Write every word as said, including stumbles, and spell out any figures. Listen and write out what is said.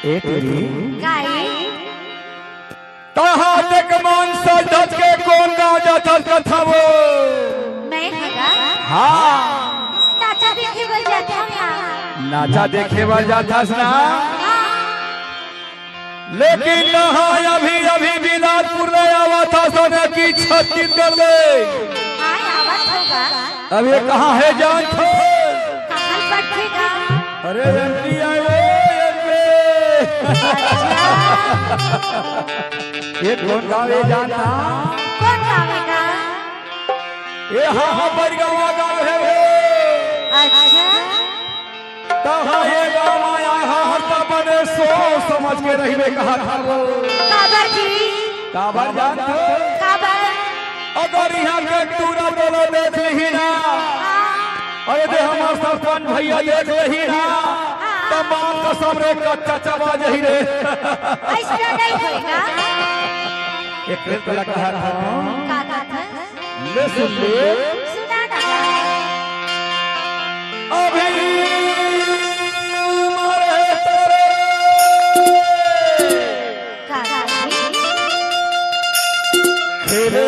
ए तेरी। काई? तहां तक मान सज धज के कोन गांव जाथस कथवो? मैं हगा? हां। नाचा देखे बर जाथंव ना। नाचा देखे बर जाथस ना? हां। लेकिन तहां अभी अभी बिलासपुर ले आवत हस, सोने की छत्तीसगढ़ ले। हां, आवत होगा। अब ये कहां हे जानथस? कहां पटखेगा? अरे एमपी आए हो, एमपी। अच्छा। ये कोन गांव हे जानथस? कोन गांव हे गा? ये हां, हां, बड़गांव गांव हे वो। अच्छा। तहां ये गांव आया हा, हर त बने सोच समझ के रहिबे कहा था वो। काबर जी? काबर जानथस? काबर? अगर इहां के टूरा टोला देख लिही ना, अरे दे हमर सरपंच भैया देख लिही ना, त मां कसम रे कच्चा चबा जही रे। अइसना नहीं होय गा। एक बेर तोला कहा था। का कहा था? ले सुन ले। सुना ना। अभी मारे तेरे का कहा था? खेले